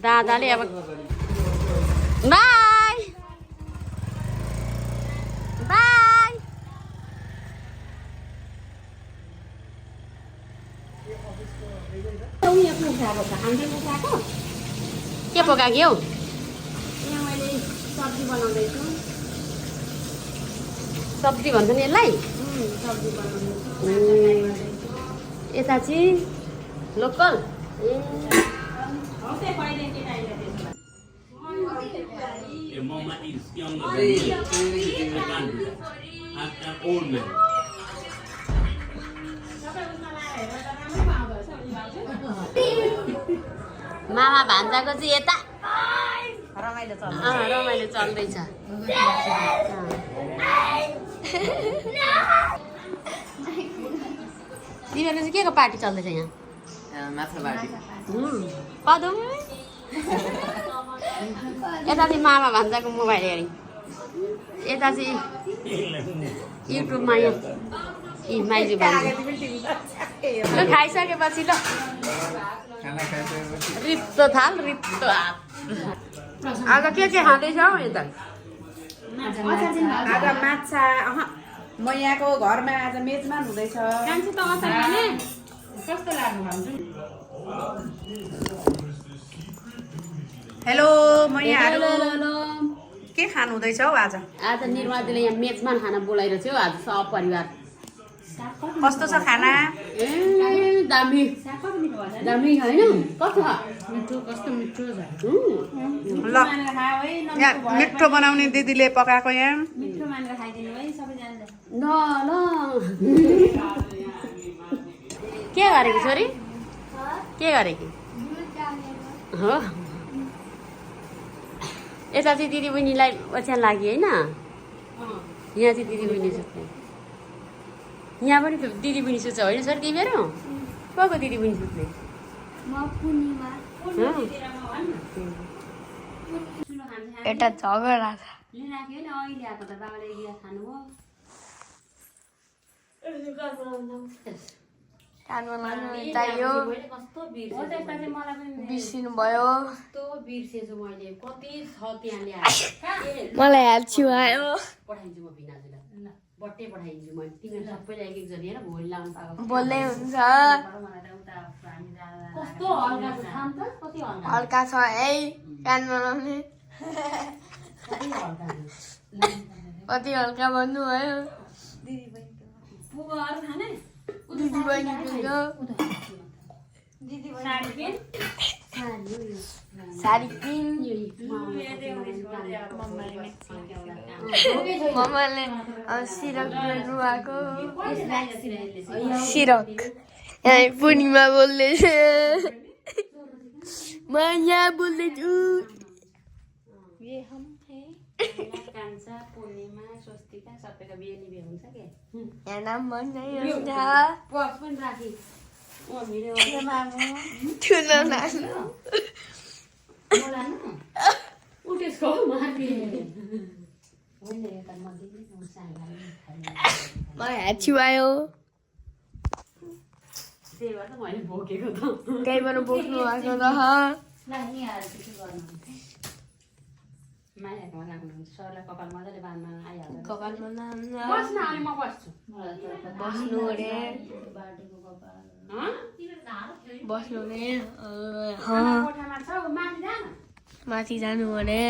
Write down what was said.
दादाले अब by by के पकाएको हौ यहाँ मैले सब्जी बनाउँदैछु सब्जी भन्छ नि यसलाई सब्जी बनाउँदैछु यता चाहिँ local Your mama is younger than me. I can't do that. I'm an old man. मामा भान्जाको चाहिँ यता रमाइलो चल्दैछ तिमीहरू चाहिँ के को पार्टी चल्दैछ यहाँ माछा पार्टी पदम यता चाहिँ मामा भान्जाको मोबाइल हेरेँ यता चाहिँ युट्युबमा यहाँ यी माइजू भान्जा ल खाइसकेपछि ल रित्तो थाल रित्तो हात आज के खाँदैछौ यता आज माछा म यहाँको घरमा आज मेजमान हुँदैछ कस्तो लाग्नु हेलो म यहाँहरू के खानु हुँदैछ हौ आज आज निर्वादीले यहाँ मेजमान खाना बोलाइरहेको थियो आज सब परिवार कस्तो छ खाना ए दामी दामी होइन कस्तो मिठो कस्तो मिठो छ ल यहाँ मिठो बनाउने दिदीले पकाएको यहाँ ल ल के गरेको छोरी के गरेकी हो यता चाहिँ दिदीबहिनीलाई ओछ्यान लाग्यो होइन यहाँ चाहिँ दिदीबहिनी सुत्ने यहाँ पनि दिदीबहिनी सुत्छ होइन सर तिमीहरू को को दिदीबहिनी सुत्ने एउटा झगडा छ लिइराख्यो नि अहिले आएको त बाबाले गिरा खानु हो कानमा लानु चाहियो बिर्सिनु भयो कस्तो बिर्सेछु मैले कति छ त्यहाँ ल्याएर मलाई हाल्छु आयो पठाइदिन्छु म भिनाजुलाई बट्टे पठाइदिन्छु मैले तिमीहरू सबैलाई एक एकजना हेर भोलि लाउनु पाएको बोल्दै हुन्छ कस्तो हल्का छ थाम त कति हल्का हल्का छ है कानमा लाउने कति हल्का कति हल्का भन्नुभयो पुगहरू खाने दिदी बहिनी साडी किन मम्माले सिरक बोल्नु भएको सिरक यहाँ पूर्णिमा बोल्दैछ म यहाँ बोल्दैछु कान्छा पूर्णिमा स्वस्तिका सबैको बिहे नि बिहे हुन्छ के यहाँ नाम भन्दै हुन्छ पस पनि राखी ओ मेरो ठुलो नाच्नु बोलानु उठेसको माथि होइन यता मध्येले मलाई ह्याच्छु आयो त्यही भएर त मैले बोकेको त कहीँबाट बोक्नु भएको त ल यहाँ के गर्नु मायाकोमा राख्नुहुन्छ सरलाई कपाल मजाले बाँध्न आइहाल्छ कपालमा नाम बस्न अनि म बस्छु बस्नु अरे बाटोको कपाल बस्नु अरे कोठामा छ माथि जान माथि जानु अरे